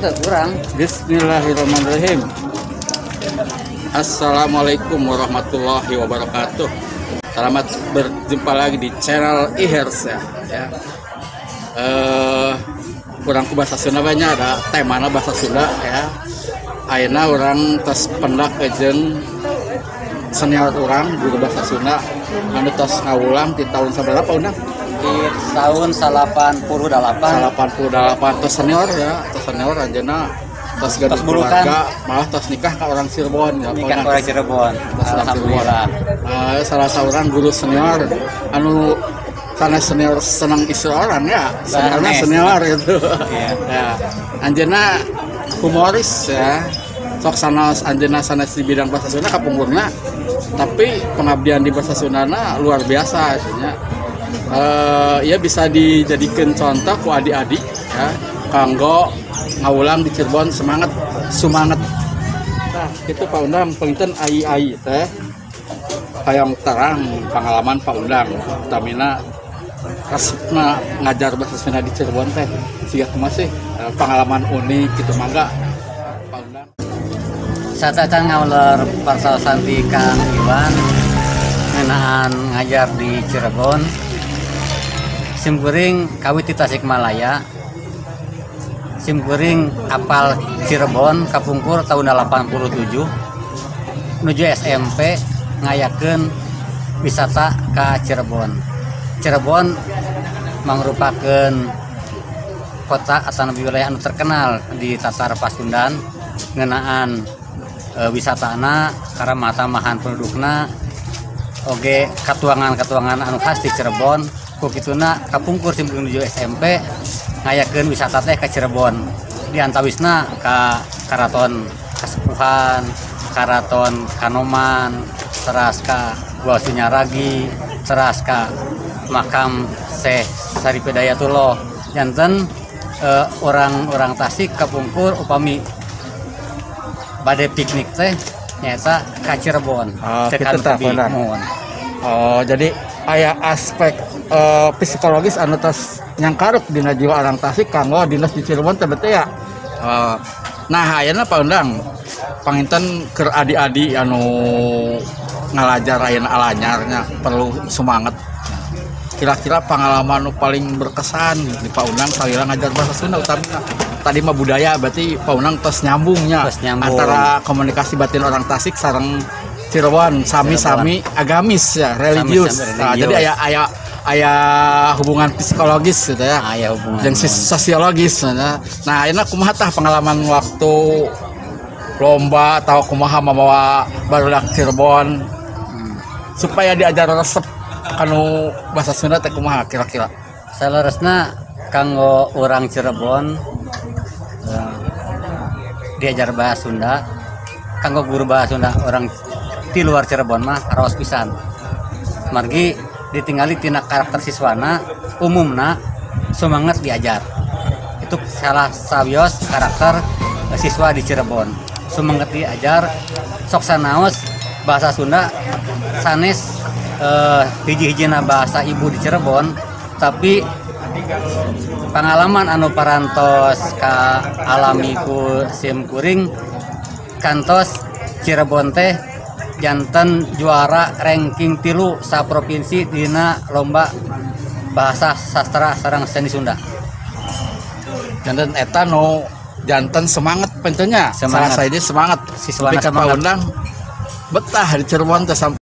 Teu kurang. Bismillahirrahmanirrahim. Assalamualaikum warahmatullahi wabarakatuh. Selamat berjumpa lagi di channel Ihers ya. Ya. Urang ku bahasa Sunda banyak ada temana bahasa Sunda ya. Ayeuna urang tos pendak jeung senior urang guru bahasa Sunda anu tos ngawulang di tahun sabaraha, Pak Undang? Di tahun 88. 88, tos senior ya, tos senior anjeunna, tos gaduh Tos bulukan. Keluarga, malah tos nikah ka orang Cirebon ya, Pak Nikah Undang. Ke orang Cirebon. Tos orang Cirebon. Alhamdulillah. Salah seorang guru senior anu sanes senior senang istri orang ya, seniornya Sanes. Senior gitu. Iya. Ya, anjeunna humoris ya, sok sanes anjeunna sanes di bidang bahasa Sunda kapungkurna, tapi pengabdian di bahasa Sundana luar biasa artinya. Ya bisa dijadikan contoh ku adik-adik ya kanggo ngawulang di Cirebon, semangat semangat. Nah, itu Pak Undang, panginten ai-ai teh hayang terang pengalaman Pak Undang utamina resepna ngajar bahasa Sunda di Cirebon teh siga kumaha sih, pengalaman unik gitu, mangga Pak Undang. Satacan ngauler partosan ti Kang Iwan ngeunaan ngajar di Cirebon. Simkuring kawit di Tasikmalaya. Simkuring apal Cirebon kapungkur tahun 87 menuju SMP ngayakeun wisata ka Cirebon. Cirebon mangrupakeun kota atau wilayah anu terkenal di Tatar Pasundan ngeunaan wisatana, karamah-tamahan pendudukna, oge katuangan-katuangan anu khas di Cirebon. Ku kituna kapungkur simkuring menuju SMP ngayakeun wisata teh ka Cirebon, di antawisna ka Karaton Kasepuhan, Karaton Kanoman, teras ka Gua Sunyaragi, teras ka makam Syekh Syarif Hidayatullah. Janten orang-orang Tasik kapungkur upami bade piknik teh nyaeta ka Cirebon. Oh, Teu kitu ka nu tah, tebih. benar. Muhun. Oh, jadi aya aspek psikologis anu tos nyangkaruk dina jiwa orang Tasik kanggo dinas di Cirebon teh bete ya. Oh, nah, ayeuna Pak Undang panginten keur adi-adi anu ngalajar ayeuna alanyarnya perlu semangat. Kira-kira pengalaman nu paling berkesan di Pak Undang salila ngajar bahasa Sunda utamina. Tadi mah budaya, berarti Pak Undang tos nyambungnya Tos nyambung. Antara komunikasi batin orang Tasik sareng Cirebon sami-sami agamis ya, religius. Sami-sami Nah, religius. jadi aya aya aya hubungan psikologis gitu ya. Aya hubungan. Jeung sosiologis. Nah, ini kumaha tah pengalaman waktu lomba atau kumaha membawa barudak Cirebon supaya diajar resep kanu bahasa Sunda teh kumaha kira-kira? Saleresna kanggo orang Cirebon diajar bahasa Sunda, kanggo guru bahasa Sunda orang di luar Cirebon mah raos pisan, margi ditinggali tina karakter siswana umumna semangat diajar. Itu salah sawios karakter siswa di Cirebon, semangat diajar. Sok sanaos bahasa Sunda sanes hiji-hijina bahasa ibu di Cirebon, tapi pengalaman anu parantos ka alami ku sim kuring kantos Cirebon teh janten juara ranking 3 sa provinsi dina lomba bahasa sastra sareng seni Sunda. Janten eta nu janten semangat pentennya. Semangat. Salah sahiji semangat. Siswana Tapi ka semangat. Undang betah di Cirebon teh sampai